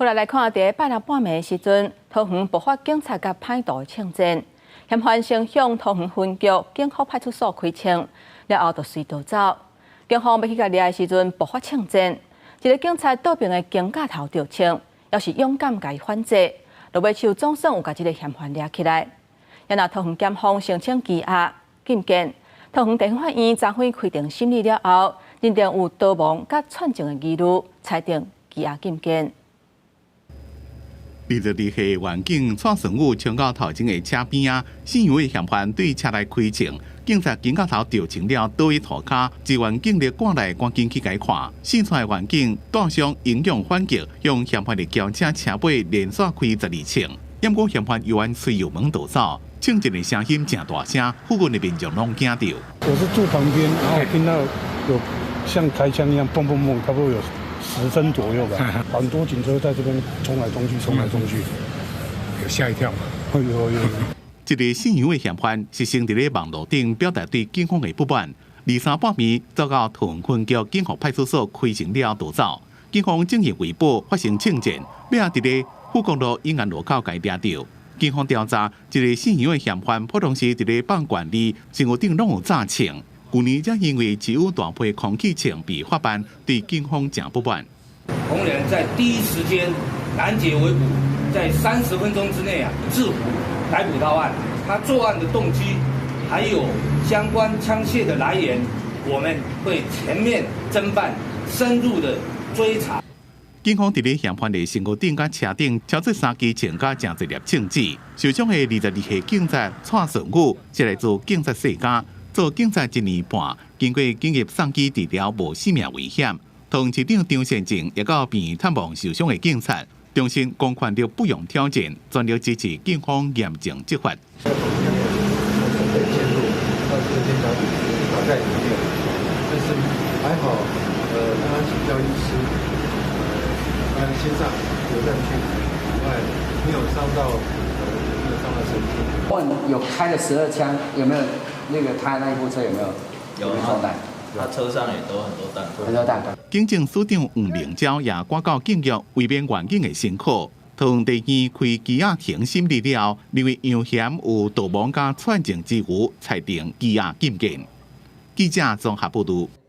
過來來看，佇拜六半暝時陣，桃園爆發警察佮歹徒的槍戰，嫌犯先向桃園分局警福派出所開槍，了後就隨逃走。警方欲去共掠的時陣，爆發槍戰，一个警察倒爿的肩胛頭著槍，猶是勇敢共伊反制，落尾手總算有共這个嫌犯掠起來。然後桃園檢方申請羈押禁見，桃園地方法院昨昏開庭審理了後，認定有逃亡佮竄證的疑慮，裁定羈押禁見。 22歲員警蔡順武衝到頭前的車邊仔，姓楊的嫌犯對車內開槍，警察肩胛頭著槍了，倒佇塗跤，支援警力趕來，趕緊去共伊看。姓蔡的員警帶傷英勇反擊，向嫌犯的轎車車尾連續開12槍，毋過嫌犯猶原催油門逃走，槍戰的聲音誠大聲，附近的民眾攏驚著。我是住旁邊，然後聽到有像開槍一樣，砰砰砰，差不多有10聲左右吧，很多警車在這邊衝來衝去，衝來衝去，有嚇一跳嗎？有有。這个姓楊的嫌犯是先佇咧網路頂表達對警方的不滿，23半暝走到桃園分局警福派出所開槍了逃走，警方進行圍捕，發生槍戰，尾仔佇咧富國路永安路口共伊掠著。警方調查，這个姓楊的嫌犯普通時佇咧放權利，身軀頂攏有紮槍。舊年才因為持有大批空氣槍被法辦，對警方誠不滿。同仁在第一時間攔截圍捕，在30分鐘之內啊制服逮捕到案。他作案的動機，還有相關槍械的來源，我們會全面偵辦，深入的追查。警方佇咧嫌犯的身軀頂佮車頂，搜出三支槍佮誠濟粒槍子。受傷的22歲警察蔡順武，是來自警察世家。做警察一年半，經過緊急送機治療，無性命危險。桃園市長張善政也到病院探望受傷的警察，重申公權力不容挑戰，全力支持警方嚴正執法。被陷入到這個肩胛骨卡在裡面，但是還好，剛剛請教醫師，他心臟有斷去以外，沒有傷到，沒有傷到神經。問有開了12槍，有沒有？那個他那一部車有沒有？有裝彈？他車上也都很多彈。很多彈。警政署長黃明昭也趕到警局慰勉員警的辛苦。桃園地院開羈押庭審理了後，認為楊嫌有逃亡佮竄證之虞，裁定羈押禁見。記者綜合報導。